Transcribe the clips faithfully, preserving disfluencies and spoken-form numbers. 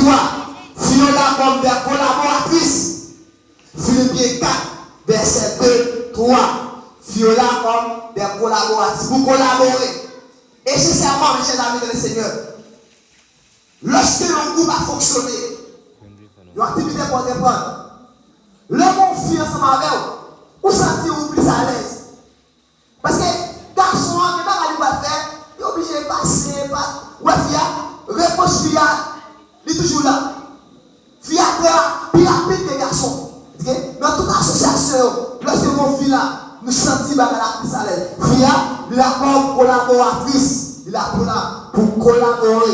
twa, fi yo la kòm de kolaboratris. Filipyen kat, vèsè de, twa, fi yo la kòm de kolaboratris, pou kolabore. E sensèman, mes chers amis dans le Seigneur, lòske yon gwoup ap fonksyone, yon aktivite pou antreprann, lè w gen yon fi ansanm avè w, ou santi w plis alèz. Paske gason an, gen bagay li pral fè, li oblije pase pa, wè fi a, repons fi a, li toujou la. Fi a trè, pi rapid ke gason. Ok? Nan tout asosyasyon yo, lòske yon fi la, nou santi bagay la plis alèz. Fi a, li la kòm kolaboratris, li la pou la, pou kolabore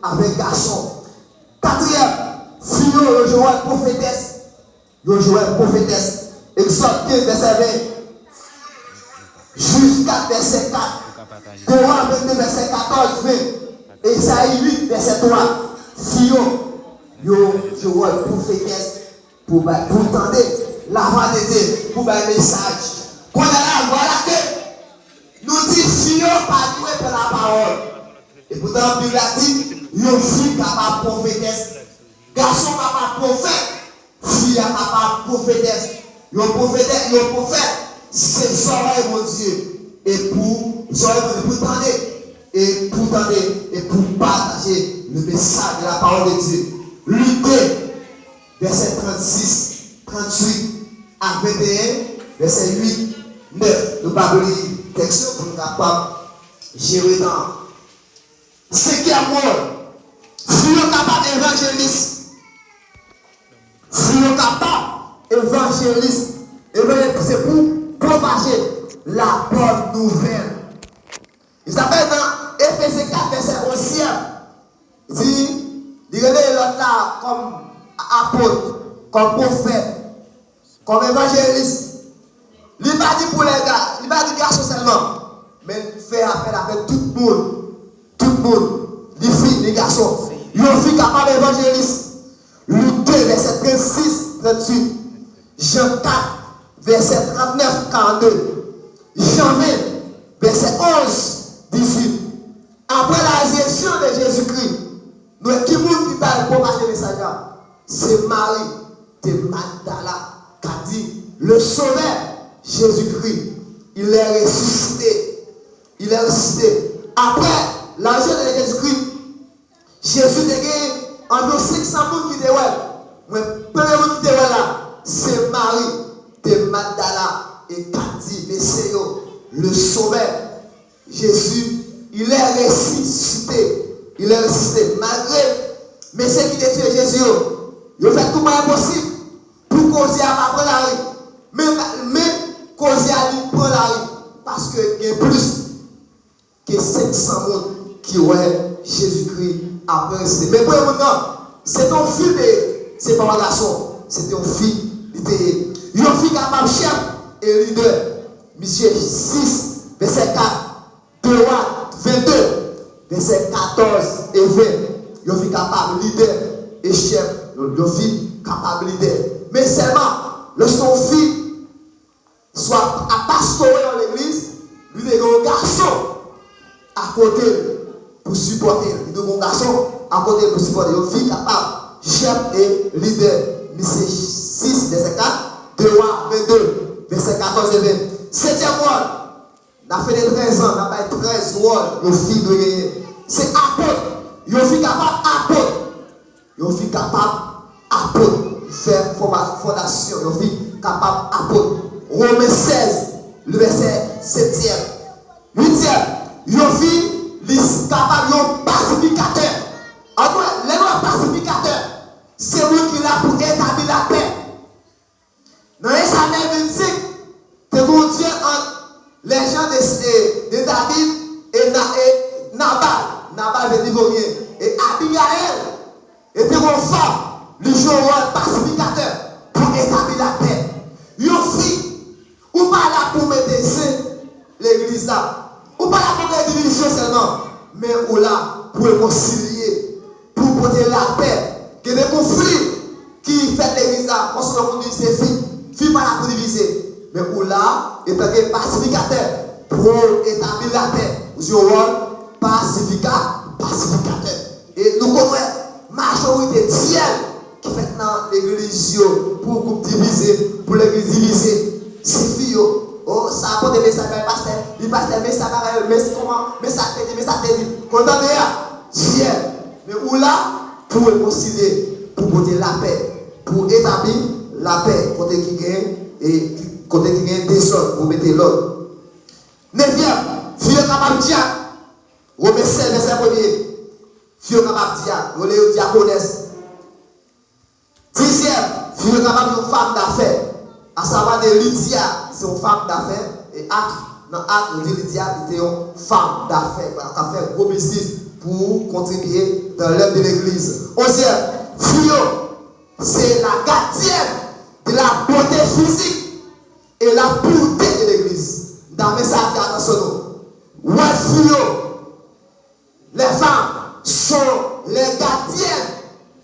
avèk gason. Katriyèm, fi yo, yo jwe wòl pwofetès. Yo jwe pwofetès. Egzòd kenz, vèsè ven. Jij kat, vèsè kat. Dewa vennde, vèsè katòz, ven. Ezayi uit, vèsè twa. Fi yo, yo jwe wòl pwofetès pou bay, pou tande lavwa de Dye, pou bay mesaj. Kounye a la, vwala ke nou di fi yo pa dwe pran lapawòl. Epoutan, Bib la di, yon fi kapab pwofetès, gason kapab pwofèt, fi a kapab pwofetès. Yon pwofetè, yon pwofèt, se zòrèy Bondye. E pou, zòrèy Bondye pou tande, e pou tande, e pou pataje le message de la parole de Dieu. Lik de, vèsè trannsis, tranntuit ak venteyen, vèsè uit, nèf. Nou pa pou li tèks yo pou nou kapab jere tan an. Senkyèm wòl, fi yo kapab evanjelis. Fi yo kapab evanjelis. Evanjelis se pou pwopaje la bòn nouvèl. Li sa fè nan Efezen kat vèsè onzyèm, di, li rele lòt la kòm apot, kòm pwofèt, kòm evanjelis. Li pa di pou lè ga, li pa di gason sèlman, men l fè apèl avèk tout moun. Tout moun, ni fi, ni gason. Yon fi kapab evanjelis. Lik de, vèsè trannsis, tranntuit. Jan kat, vèsè trannèf, karannde. Jan ven, vèsè onz, dizuit. Apre la résurrection de Jésus-Christ, nou wè ki moun ki t al pwopaje mesaj la? Se Mari de Magdala, k ap di, le Sauveur Jésus-Christ, il est ressuscité. Il est ressuscité. Apre la résurrection de Jésus-Christ, Jezi te gen anviwon senk san moun ki te wè l. Men premye moun ki te wè l la, se Mari de Magdala, e k ap di mesye yo, le Sauveur Jésus, il est ressuscité. Il est ressuscité. Malgre mesye ki te tiye Jezi yo, yo fè tout mwayen posib pou koze a pa pran lari. Men, men koze a li pran lari. Paske gen plis ke senk san moun ki wè Jezikri apre resisite. Men premye moun nan, se te yon fi l te ye, se pa yon gason, se te yon fi li te ye. Yon fi kapab chèf e lidè. Misye sis, vèsè kat, de Wa vennde, vèsè katòz e ven. Yon fi kapab lidè e chèf. Yon, yon fi kapab lidè. Men sèlman, lòske yon fi swa ap pastore yon legliz, li te gen yon gason akote l pou sipòte l. Li te gen yon gason akote l pou sipòte l. Yon fi kapab chèf e lidè. Misye sis, vèsè kat, de Wa vennde, vèsè katòz e ven. Setyèm wòl, n ap fete trèz an, n ap bay trèz wòl yon fi dwe genyen. Se apot. Yon fi kapab apot. Yon fi kapab apot, fè fòma-, fondasyon. Yon fi kapab apot. Women sèz, le vèsè setyèm. Uityèm, yon fi, li s-, kapab yon pasifikatè. An nou wè, lè nou wè pasifikatè, se moun ki la pou etabli lapè. Nan Samuèl vennsenk, te gen yon dyèl ant lèjan de, de, de David e Na-, e Nabal. Nabal vle di vòlè. E Abigayèl, e te gen yon fanm, li jwe wòl pasifikatè pou etabli lapè. Yon fi, ou pa la pou mete zen legliz la. Ou pa la pou kreye divizyon sèlman, men ou la pou rekonsilye, pou pote lapè. Gen de konfli ki fèt legliz la, kòm si nou divize fi. Fi pa la pou divize, men ou la, etanke pasifikatè, pou etabli lapè. Ou jwe wòl pasifika-, pasifikatè. E nou konn wè, majorite, tyè ki fèt nan legliz yo, pou gwoup divize, pou legliz divize, se fi yo. O, sa pote mesaj bay pastè, li pastè, men sa bagay, men kòman, men sa te di, men sa te di. Konn tande a, tyè. Men ou la pou rekonsilye, pou pote lapè, pou etabli lapè kote ki gen, e, kote ki gen dezòd, pou mete lòd. Nevyèm, fi yo kapab dyak. Women sèz, vèsè premye. Fi yo kapab dyak. Yo rele yo dyakonès. Dizyèm, fi yo kapab yon fanm dafè. Asavwa de Lidya, se yon fanm dafè. E Ak, nan Ak, yo di Lidya, li te yon fanm dafè, k ap fè gwo biznis pou kontribye dans l'œuvre de l'église. Onzyèm, fi yo, se la gardienne de la beauté physique et la pureté de l'église. Dame sa atire atansyon nou. Wè fi yo, les femmes sont les gardiennes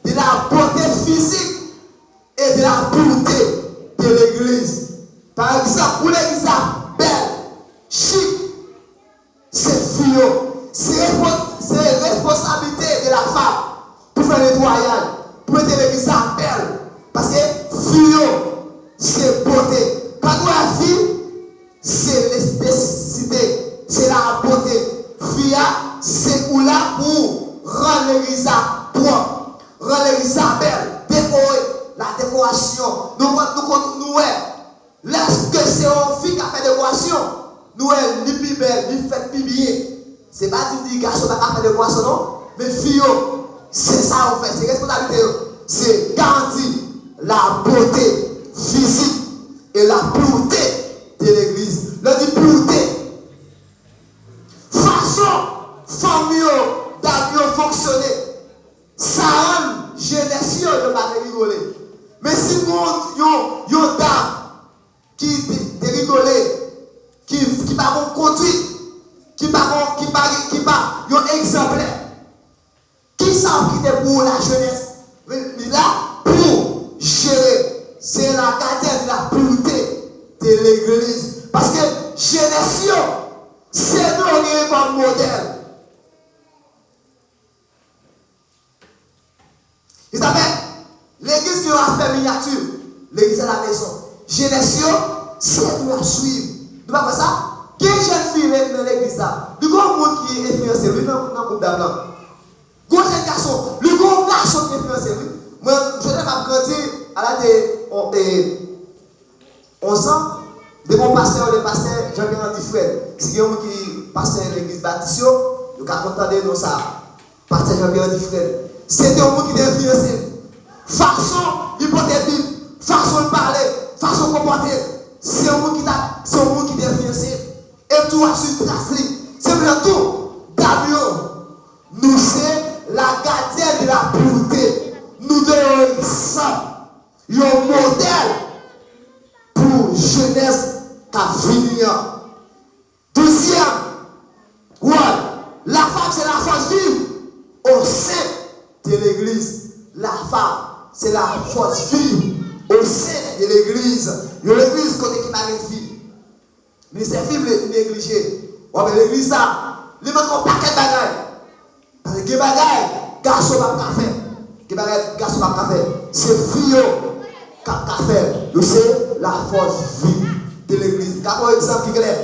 de la beauté physique et de la pureté de l'église. Pa egzanp, pou legliz la bèl, chik, se fi yo. Se respon-, se responsablite de la fanm pou fè netwayaj, pou mete legliz la bèl. Paske fi yo, se bote. Kan nou wè fi, se lespesite, se la bote. Fi a, se ou la pou rann legliz la pwòp, rann legliz la bèl, dekore, la dekorasyon. Nou konn, nou konn, nou wè, lèske se yon fi k ap fè dekorasyon, nou wè li pi bèl, li fèt pi byen. Se pa di m di gason pa ka fè dekorasyon non, men fi yo, se sa yo fè, se responsablite yo, se garanti la bote fizik e la purte de legliz. Lè di purte, fason fanm yo, dam yo fonksyone, sa rann jenès yo, yo pa te rigole. Men si gon yon, yon dam ki de-, derigole, ki, ki pa gon kondwit, ki pa gon, ki pa, ki pa yon egzanplè. Kisa w kite pou lajenès? Li la pou jere. Se la gardienne de la pureté de l'église. Paske jenès yo, se nou yo genyen kòm modèl. Elisabèt, legliz gen yon aspè minyati. Legliz a la mezon. Jenès yo, se nou y ap swiv. Nou pa kwè sa? Gen jèn fi nan legliz la. Li gen yon moun ki enfliyanse l wi nan, nan gwoup dam lan. Gen yon jèn gason. Li gen yon gason ki enfliyanse l wi. Mwen, jodi a m ap grandi, a la de, on, e, Onzan, depi yon pastè, yo rele pastè Jean Pierre Andy Fred. Si gen yon moun ki pastè legliz batis yo, yo ka konn tande non sa a. Pastè Jean Pierre Andy Fred. Se te yon moun ki te enfliyanse. Fason li pote Bib, fason l pale, fason l konpòte l. Se yon moun ki ta, se yon moun ki te enfliyanse. E tou w ap swiv tras li. Se pou sa tou, dam yo, nou se la gardienne de la pureté. Nou dwe yon egzanp. Yon modèl pou jenès k ap vini an. Douzyèm, wòl, la femme c'est la force vive au sein de l'église. La femme c'est la force vive au sein de l'église. Yon legliz kote ki pa gen fi. Ministè fi m neglije. W ap wè legliz sa, li manke yon pakèt bagay. Paske gen bagay gason p ap ka fè. Gen bagay gason p ap ka fè. Se fi yo k ap ka fè l. Yo se la force vive de l'église. Ka pran egzanp ki klè.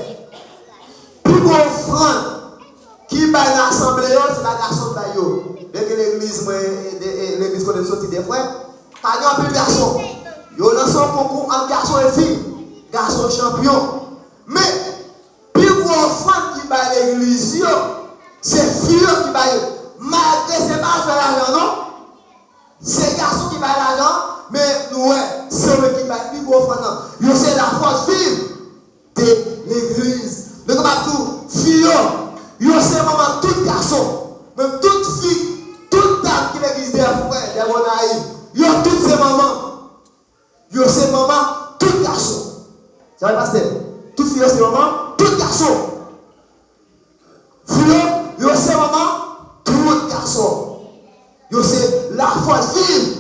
Pi gwo ofrann ki bay nan asanble yo, se pa gason k bay yo. Byen ke legliz mwen, e, de, e, legliz kote m soti de frè, pa gen anpil gason. Yo lanse yon konkou ant gason e fi. Gason chanpyon. Men, pi gwo ofrann ki bay legliz yo, se fi yo ki bay yo. Malgre se pa yo fè lajan non. Se gason ki bay lajan, men nou wè, se yo menm ki bay pi gwo ofrann nan. Yo se la force vive de l'église. Nou kapab di w, fi yo, yo se manman tout gason. Menm tout fi, tout dam ki legliz dè frè, dè Gonayiv, yo tout se manman. Yo se manman tout gason. Sa vre, pastè? Tout fi yo se manman tout gason. Fi yo, yo se manman tout gason. Yo se la force vive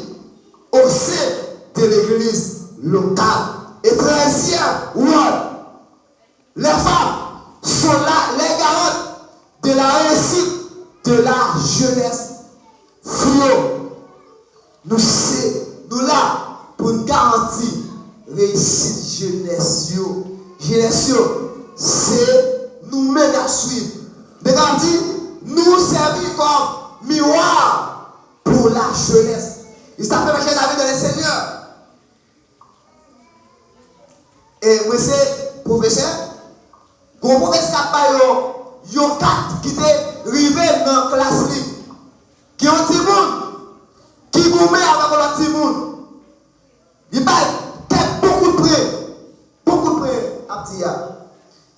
au sein de l'église locale. E trèzyèm wòl, les femmes sont là, les garantes de la réussite de la jeunesse. Fi yo, Nou se, nou la pou n garanti reyisit jenès yo. Jenès yo, se nou menm y ap swiv. Mwen ka di, nou sèvi kòm miwa pou lajenès. Ils savent faire marcher la vie dans le Seigneur. E mwen se pwofesè. Gon pwofesè k ap bay yon, yon kat ki te rive nan klas li. Gen yon timoun ki goumen avèk yon lòt timoun. Li bay kèk bon kout pwen. Bon kout pwen, ap di a.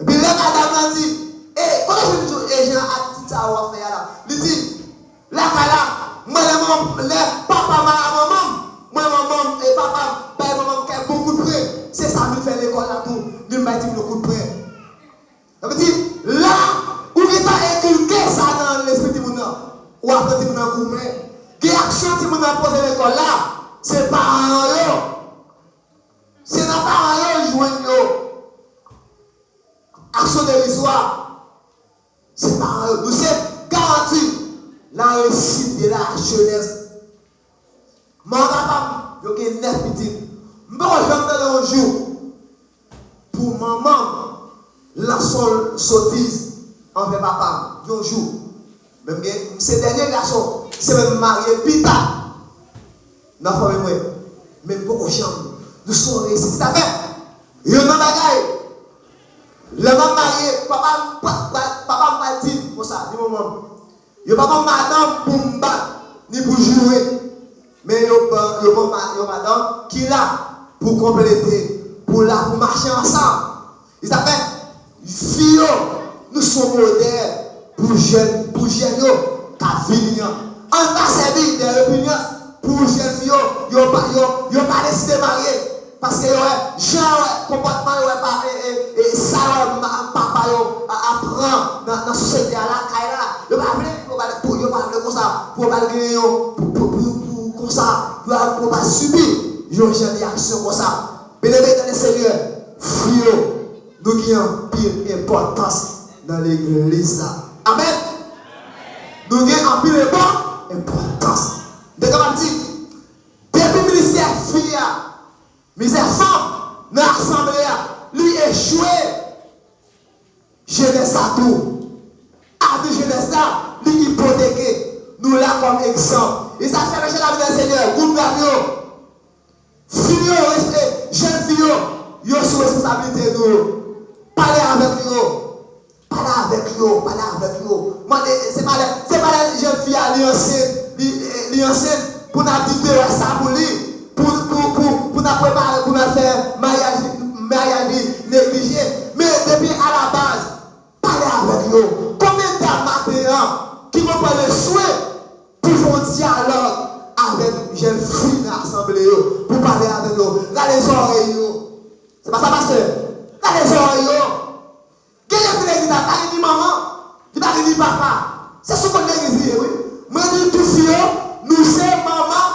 Epi lè madanm nan di, e, kote w jwenn jou, e, jan atitid sa a w ap fè a la? Li di, lakay la, mwen lè manm, lè papa m a manman m, mwen manman m, e papa m, bay manman m kèk bon kout pwen. Se sa m vin fè lekòl la tou, vin bay timoun yo kout pwen. Sa vle di, la, ou gentan enkilke sa nan lespri timoun nan. Ou aprann timoun nan goumen. Gen aksyon timoun nan poze lekòl la, se paran yo. Se nan paran yo jwenn yo. Aksyon derizwa. Se paran yo. Nou se garanti la réussite de la jeunesse. Manman papa m, yo gen nèf pitit. M poko janm tande yon jou pou manman m lans yon sotiz anvè papa m. Yon jou. Men m gen, m se dènye gason. Se menm m marye pita nan fanmi mwen. Men m poko janm. Nou se yon reyisit. Sa fè, youn nan bagay, lè m ap marye, papa m, pa- pa- papa m pral di m konsa, di manman m, yo pa ban m madanm pou m bat, ni pou joure. Men yo ban, yo ban ma- yon madanm ki la pou konplete, pou la pou mache ansanm. Li sa fè, fi yo, nou se yon modèl pou jèn, pou jèn yo k ap vini an. Ann pa sèvi de repinyans pou jèn fi yo, yo pa, yo, yo pa deside marye. Paske yo wè, jan yo wè, konpòtman yo wè, pa, e, e, e, sa yo wè ma- papa yo a- ap pran nan, nan sosyete a, lakay la. Yo pa vle pou yo pa, pou yo pa vle konsa, pou yo pa genyen yon, pou, pou, pou, pou konsa, pou yo, pou yo pa sibi yon jan de aksyon konsa. Byeneme nan le Senyè, fi yo, nou gen anpil enpòtans nan legliz la. Amèn. Nou gen anpil enpò- enpòtans. M te kapab di, depi ministè fi a, ministè fanm nan asanble a, li echwe, jenès la tou, avni jenès la, li ipoteke. Nou la kòm egzanp. E sa fè, mèche lavi nan Senyè, gwoup dam yo, fi yo, respe- jèn fi yo, yo sou responsablite nou. Pale avèk yo. Pale avèk yo, pale avèk yo. Mande, se pa lè, se pa lè jèn fi a li ansent, li, li ansent, pou n ap di te wè sa pou li, pou, pou, pou, pou n ap prepare pou n al fè maryaj, maryaj li neglije. Men depi alabaz, pale avèk yo. Konbyen dam maten an ki konn pran le swen pou fè yon dyalòg avèk jèn fi nan asanble yo, pou pale avèk yo? Rale zòrèy yo. Se pa sa, pastè? Rale zòrèy yo. Gen lè fi legliz la pa gen ni manman, li pa gen ni papa. Se sou kont legliz li ye, wi. Mwen di tout fi yo, nou se manman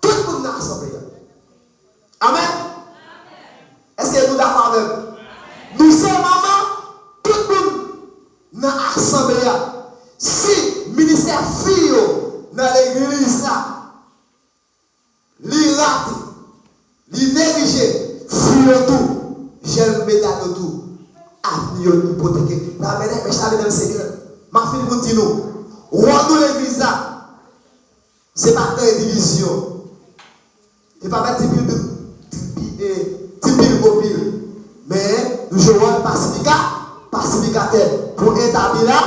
tout moun nan asanble a. Amèn. Èske nou dakò avè m? Nou se manman tout moun nan asanble a. Si ministè fi yo nan legliz la, li rate, li neglije, fi yo tou, jèn medam yo tou, avni yo ipoteke. Amèn, mèche lavi nan Senyè. M ap fini pou m di nou, wòl nou legliz la, se pa kreye divizyon. E pa fè ti pil, ti pi- e, ti pil gwo pil. Men, nou jwe wòl pasifika- pasifikatè pou etabli la,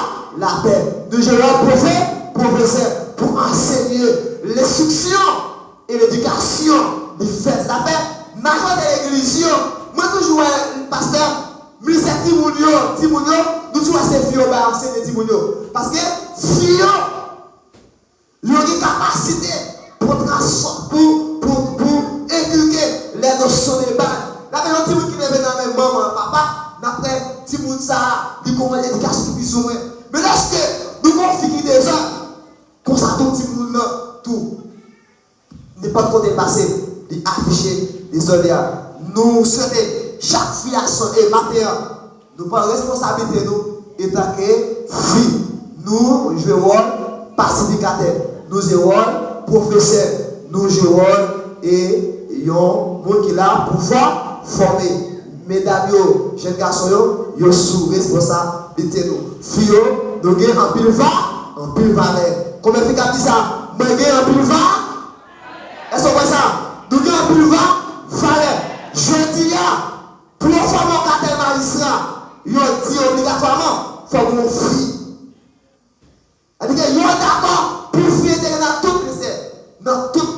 lapè. Nou jwe wòl pwofe- pwofesè pou ansenye, lenstriksyon e ledikasyon li fèt. Sa fè, majorite legliz yo, mwen toujou wè, pastè, ministè timoun yo, timoun yo, nou toujou wè se fi yo bay ansenye timoun yo. Paske fi yo, yo gen kapasite pou transfò- pou, pou, pou enkilke les notions de base. Lè gen yon timoun ki leve nan men manman, papa, n ap wè timoun sa a, li gon edikasyon ki plizoumwen. Men lèske nou gon fi ki dezòd, konsa tou timoun nan tou, nenpòt kote l pase, li afiche dezòd li a. Nou swete chak fi a sonje maten an, nou pran responsablite nou antanke fi. Nou jwe wòl pasifikatè. Nou jwe wòl pwofesè. nou jwe wòl e yon moun ki la pou fò, fòme. Medam yo, jèn gason yo, yo sou responsablite nou. Fi yo, nou gen anpil va, anpil valè. Konbyen fi k ap di sa? Mwen gen anpil va? Èske w kwè sa? Nou gen anpil va, valè. Jodi a, pou yo fòme yon katèl majistra, yo di obligatwaman, fòk yon fi. Sa vle di ke yo dakò pou fi entegre nan tout lise, nan tout,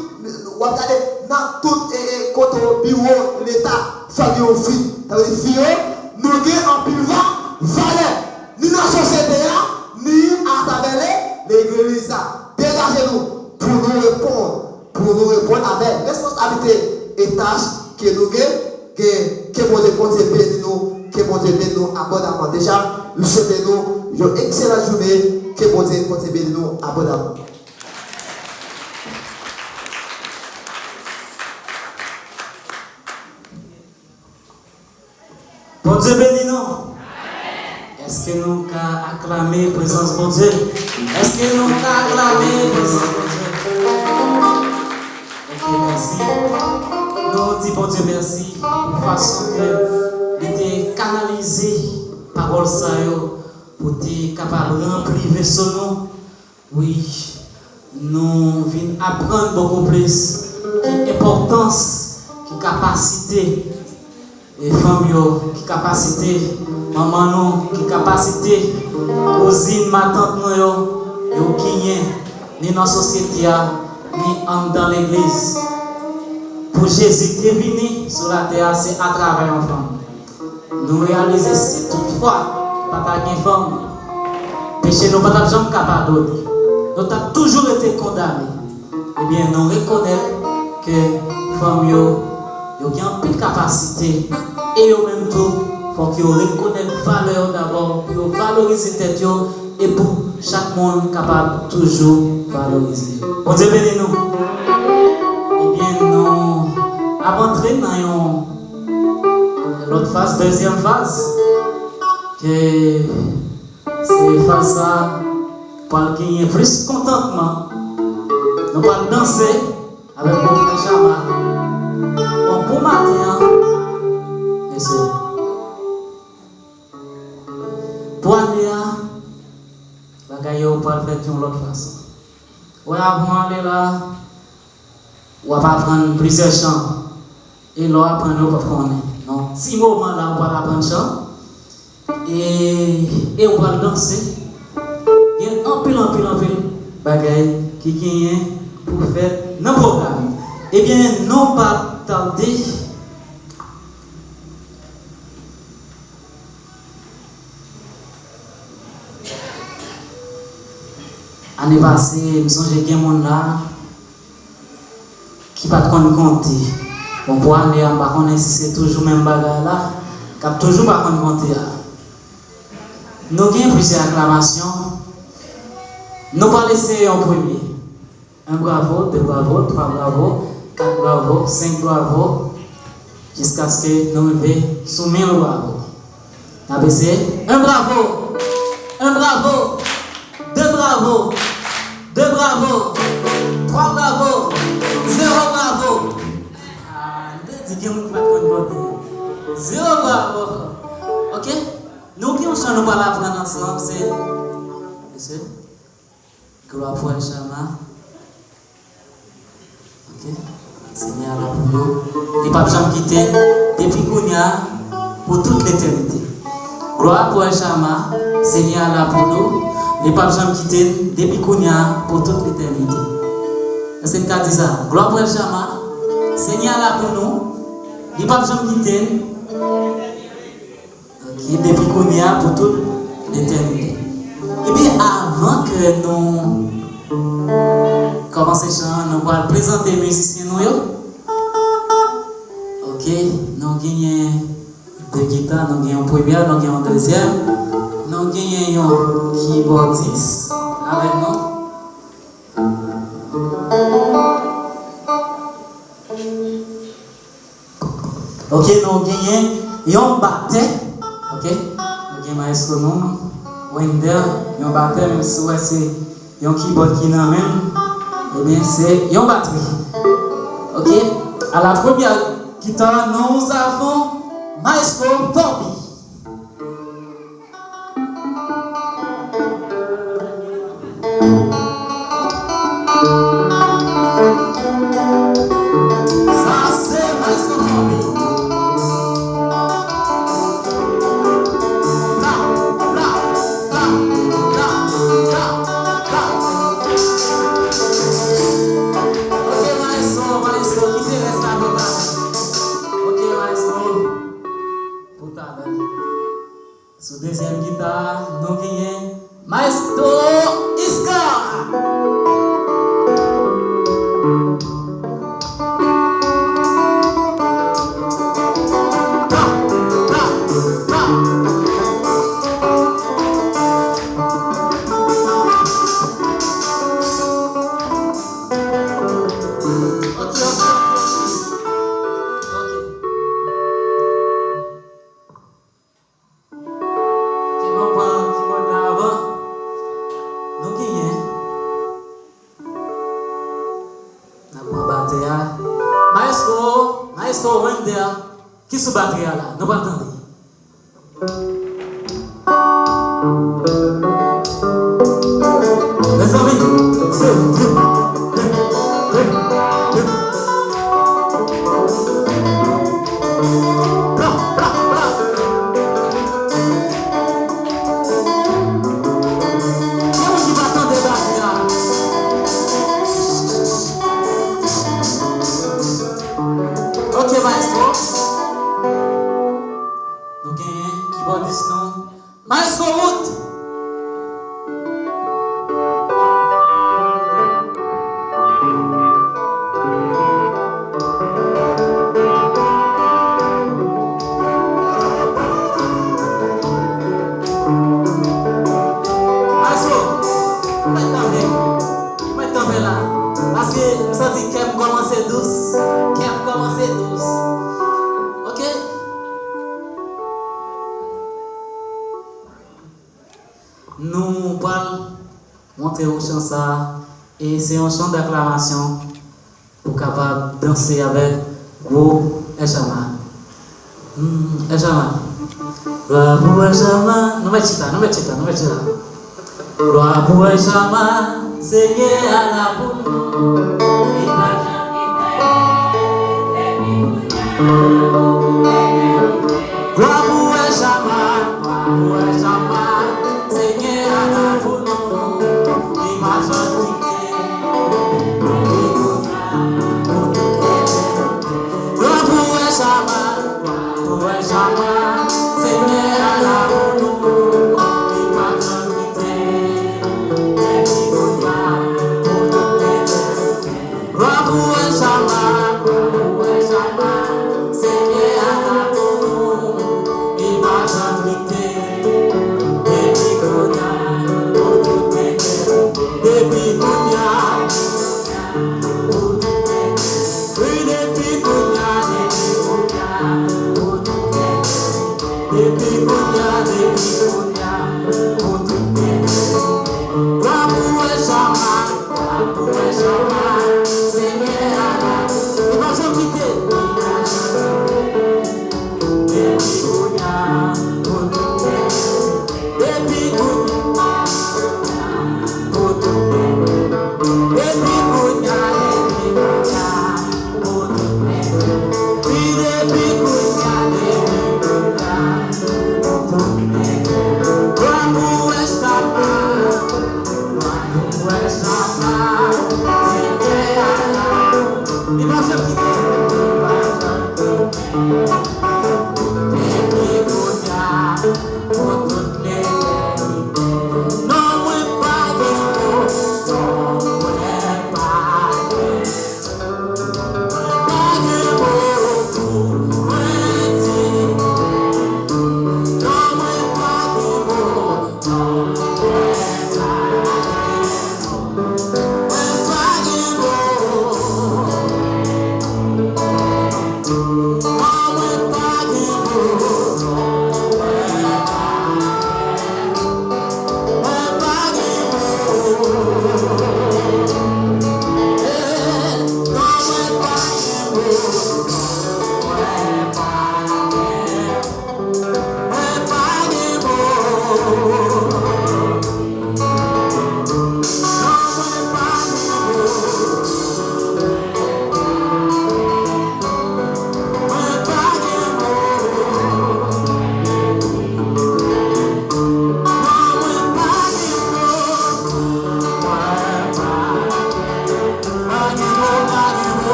w ap gade, nan tout, e, e, kote, biwo Leta, fòk gen yon fi. Sa vle di fi yo, nou gen anpil va, valè, ni nan sosyete a, ni atravè le, legliz la. Degaje nou pou nou reponn, pou nou reponn avèk responsablite e tach ke nou gen, gen, ke Bondye kontinye beni nou, ke Bondye beni nou abondamman. Deja, m swete nou yon ekselan jounen, ke Bondye kontinye beni nou abondamman. Bondye beni nou. Èske nou ka aklame prezans Bondye? Èske nou ka aklame prezans Bondye? Ok, mèsi. Nou di Bondye mèsi pou fason ke li te kanalize pawòl sa yo pou te kapab ranpli veso nou. Wi, nou vin aprann bokou plis ki enpòtans, ki kapasite, e fanm yo, ki kapasite, manman nou, ki kapasite, kouzin, matant nou yo, yo genyen, ni nan sosyete a, ni anndan legliz. Pou Jezi te vini sou latè a, se atravè yon fanm. Nou reyalize si toutfwa pa ta gen fanm, peche nou pa t ap janm ka padone. Nou t ap toujou rete kondane. Ebyen, nou rekonèt ke fanm yo, yo gen anpil kapasite e yo menm tou, fòk yo rekonèt valè yo dabò pou yo valorize tèt yo e pou chak moun kapab toujou valorize yo. Bondye beni nou. Ebyen, nou ap antre nan yon lòt faz, dezyèm faz, ke se faz sa pral genyen plis kontantman. Nou pral danse avèk mon frè Chama. Bon, pou maten an, mesye, pou ane a, bagay yo pral fèt yon lòt fason. Wè, avan w ale la, w ap aprann plizyè chan. E lè w aprann yo, w p ap konnen. Nan ti moman la, w pral aprann chan. E, e w pral danse. Gen anpil, anpil, anpil bagay ki genyen pou fèt nan pwogram. Ebyen, nou p ap tade. Ane pase, m sonje gen moun la ki pa t konn konte. Bon, pou ane a, m pa konnen si se toujou menm bagay la, k ap toujou pa konn konte a. Nou gen plizyè aklamasyon. Nou pral eseye yon premye. Un bravo, deux bravos, trois bravos, quatre bravos, cinq bravos, jiskaske nou rive sou mil bravo. N ap eseye. Un bravo, un bravo, deux bravos, deux bravos, trois bravos, zéro bravo. Ah, m te di gen moun ki pa t konn konte. Zéro bravo. Ok? Nou gen yon chan nou pral aprann ansanm, se, mesye, Glwa pou El Chama. Ok? Senyè a la pou nou. Li p ap janm kite n depi kounye a pou tout letènite. Glwa pou El Chama. Senyè a la pou nou. Li p ap janm kite n depi kounye a pou tout letènite. Èske n ka di sa? Glwa pou El Chama. Senyè a la pou nou. Li p ap janm kite n. Ok, depi kounye a pou tout letènite. Ebyen, avan ke nou kòmanse chan an, nou pral prezante mizisyen nou yo. Ok, nou genyen de gita, nou genyen yon premyè, nou genyen yon dezyèm, nou genyen yon kibòdis avèk nou. Ok, nou genyen yon batè. Ok, nou gen maestro nou, Wender, yon batè, menm si w wè se yon kibòd ki nan men l, ebyen, se yon batri. Et à la première guitare, nous avons Maestro Fobi. Sa se Maestro Fobi. Bra, bra, bra, bra, bra, bra. Ok, maestro, maestro, kite rès la pou talè. Ok, maestro, pou talè. Sou dezyèm gita, nou genyen Maestro Iska. Bra, bra, bra. Ok, ok, ok. Ok. Ok, nou pran kibòd la avan. Nou genyen. N ap pran batè a. Maestro, Maestro Wender, ki sou batri a la. Nou pral tande. Mezanmi, se Bra, bra, bra. Gen moun ki pa tande batri a. Ok, maestro. Nou genyen kibòdis nou. Maestro Wood. Maestro, ou mèt kanpe. Ou mèt kanpe la. Paske m santi kè m kòmanse dous. Kè m kòmanse dous. Ok? Nou pral montre w chan sa a, e se yon chan daklamasyon pou w kapab danse avèk gwo Èchama. Hmm, Èchama. Glwa pou Èchama. Nou mèt chita, nou mèt chita, nou mèt chita. Glwa pou Èchama, Senyè a la pou nou. Li pa janm kite nou depi kounye a. Glwa pou Èchama, glwa pou Èchama, Senyè a la pou nou, li pa janm kite nou, li kounye a, pou tout etènite. Glwa pou Èchama, glwa pou Èchama, Senyè a la pou nou, li pa janm kite nou, depi kounye a, pou tout etènite. Glwa pou Èchama, glwa pou Èchama, Senyè a la pou nou, li pa janm kite nou, depi kounye a, pou tout etènite, depi kounye a, pou tout etènite, wi, depi kounye a, depi kounye a, pou tout etènite, depi kounye a, depi kounye a, pou tout etènite. Glwa pou Èchama, glwa pou Èchama, Senyè a la, li pa janm kite. Depi kounye a, pou tout, depi kounye a, pou tout, depi kounye a, depi kounye a, pou tout, wi, depi kounye a, depi kounye a, pou tout, glwa pou Èchama. Li pa janm kite.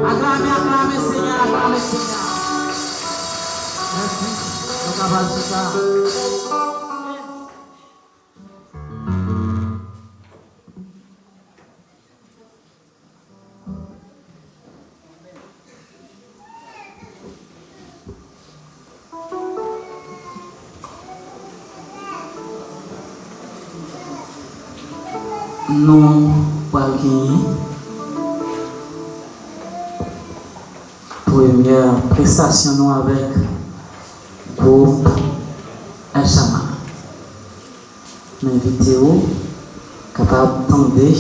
Aklame, aklame Senyè, aklame Senyè. Mèsi. Nou ka pral chita. Nou pral genyen premyè prestasyon nou avèk gwoup El Chama. M envite w kapab tande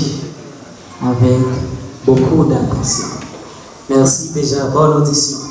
avèk bokou datansyon. Mèsi deja, bòn odisyon.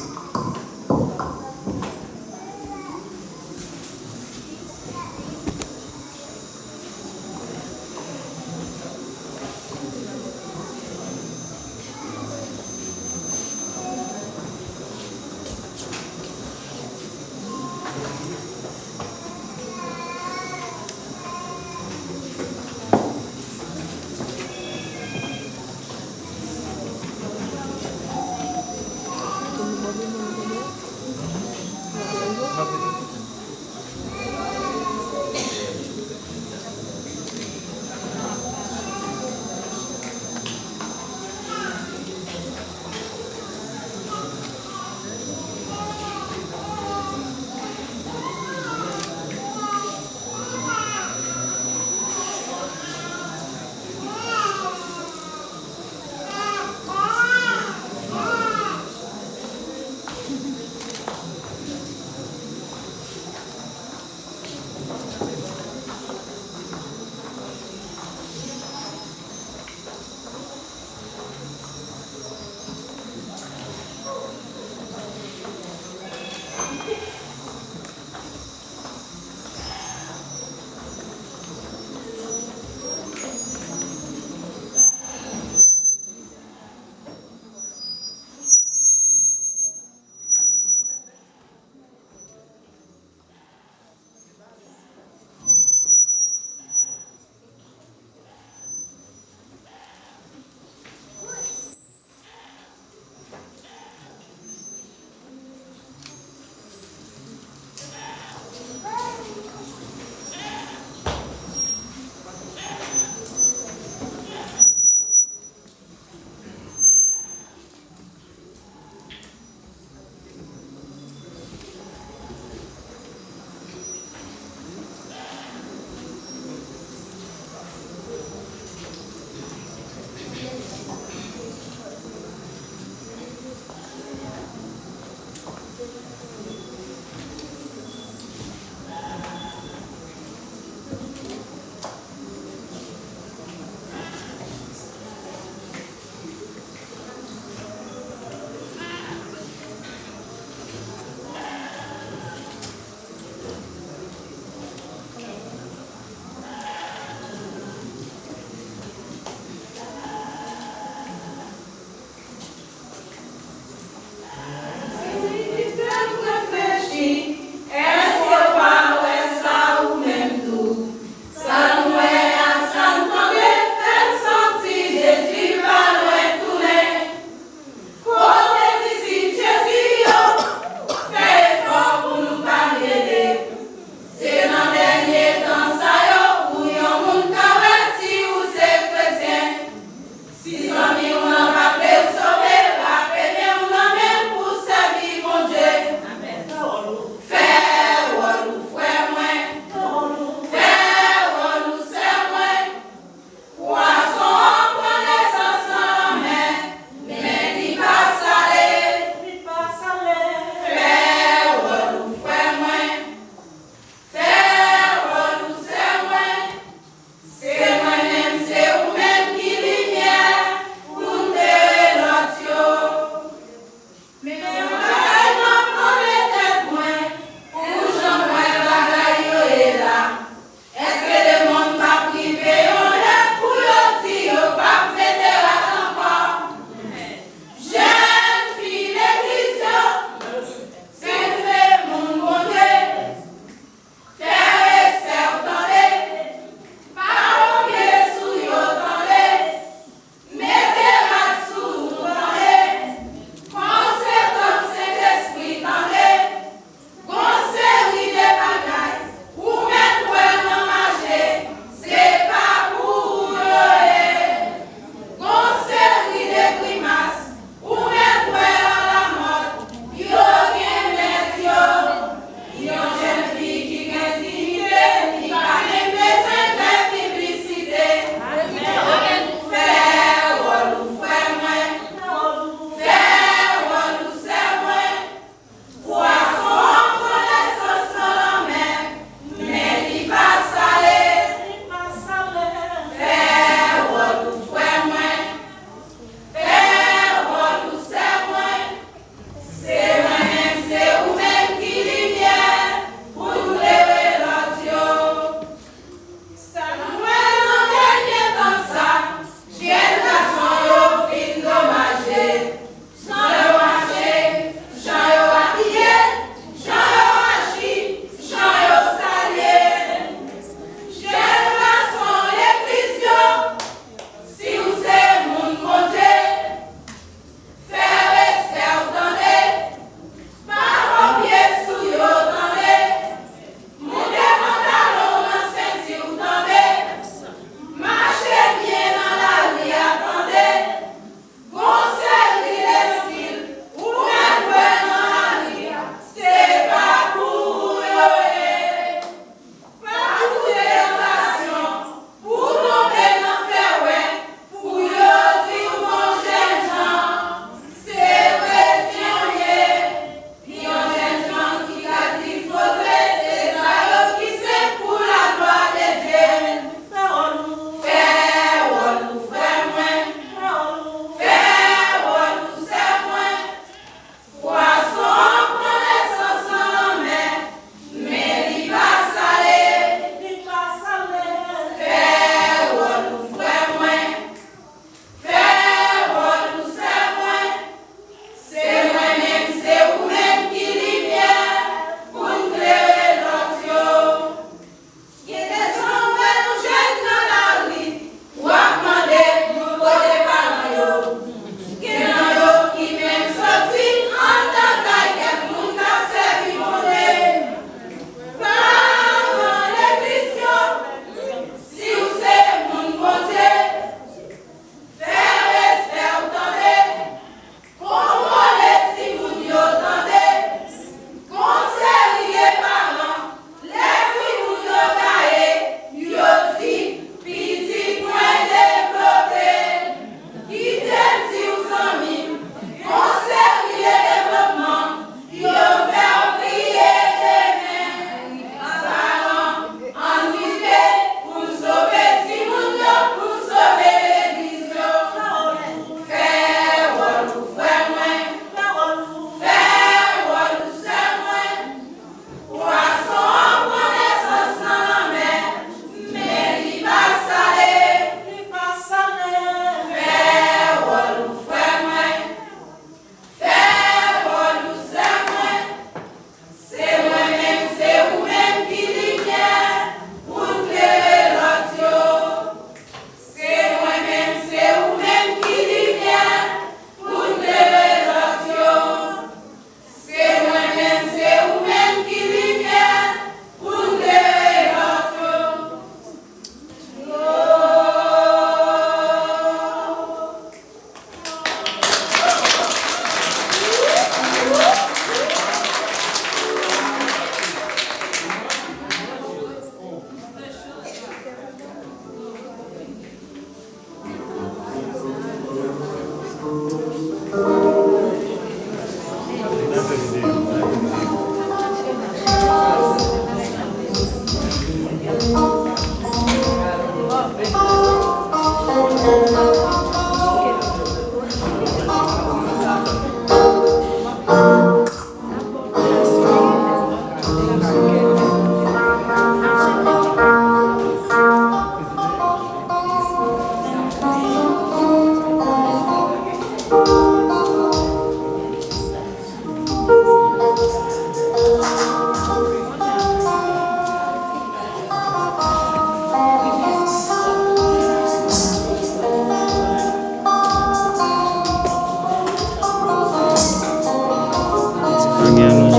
Gen alonjman